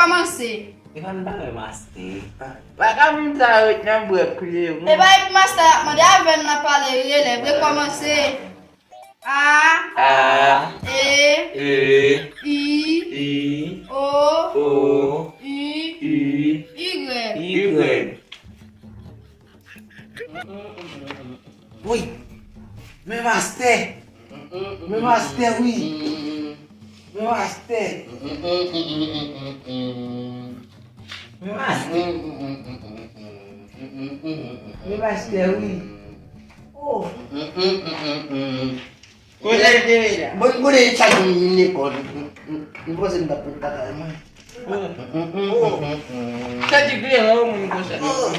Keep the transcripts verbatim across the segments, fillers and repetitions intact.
Kòmanse. E pa m pa wè mastè. Pa ka moun sa yo ret nan bwè kle. E pa pou mastè y ap mande avè n nan pale rele, rekòmanse. A. A. E. E. I. I. O. O. U. U. Y. Y. Wi. Men mastè. Men mastè, wi. Men mastè. Men mastè. Men mastè, wi. Oh. Kote l te ye la? Mwen, mwen, chak jou m vin lekòl, m, m, m panse m t ap pran kaka mwen. Oh. Sa di kleren yon moun konsa. Oh.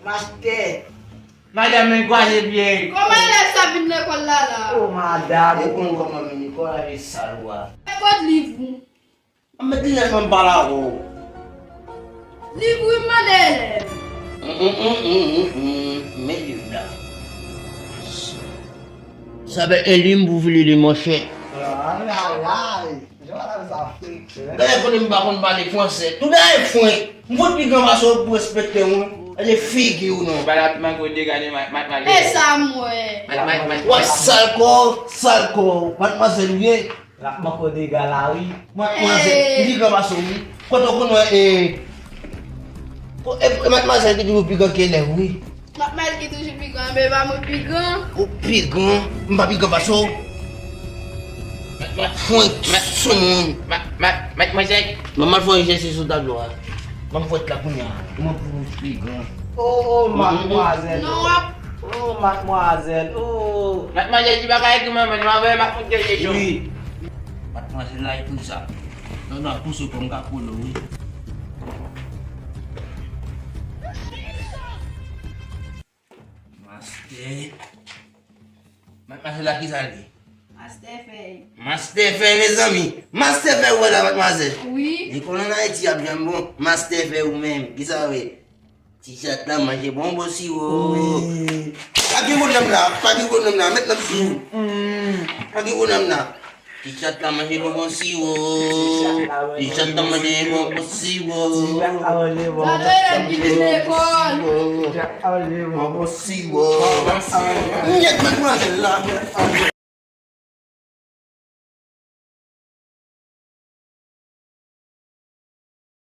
Mastè. Madanm, men kwaze pye. Kòman elèv sa vin lekòl la, la? Oh, madanm. E konn kòman vin lekòl la, e sal wa. E kot liv ou? Mwen di lè mwen pale avè w. Liv wi m mande elèv. Men liv la. Sa fè en lim pou vle li, monchè. Ay, ay, ay. Jan madanm sa fenk fè. Dayè konnen m pa konn pale fransè. Tou dayè frenk. M fout pi gran pase w pou respekte w. Gade figi w non. Ba la manke w dega de mat, mat, mat. E sa m wè. Mat, mat, mat. W ap sal kò w, sal kò w. Madmwazèl ou ye. L ap manke w dega la wi. Madmwazèl, m pi gran pase w wi. Kote w konn wè, e, ko-, e, e madmwazèl ki toujou pi gran ke elèv wi. Madmwazèl ki toujou pi gran, men pa mwen pi gran. Ou pi gran, m pa pi gran pase w. Fwenk sou moun. Ma-, ma-, madmwazèl. Manman fè yon jès sou tablo a. Manman fwèt la kounye a. Mwen pou pi gran. Oh, oh, madmwazèl. Non, w ap Oh, madmwazèl, oh. Madmwazèl, di bagay di mwen, men nou avè m ap fout de kesyon. Wi. Madmwazèl la, e pou sa. Non, non, pou se kòm ka kolo, wi. Mastè. Madmwazèl la, ki sa li? Mastè fèy. Mastè fèy, mezanmi. Mastè fèy, ou wè la, madmwazèl. Wi. Lekòl ann Ayiti ap janm bon. Mastè fèy ou menm. Ki sa w ye? Ti chat la manje bonbon siwo. Wi. Pa gen pwoblèm la, pa gen pwoblèm la, met nan sou. Mm. Pa gen pwoblèm la. Ti chat la manje bonbon siwo. Ti chat la manje Ti chat la manje bonbon siwo. Ti chat la manje bonbon siwo. Ti chat la manje bonbon siwo. Nyèt madmwazèl la.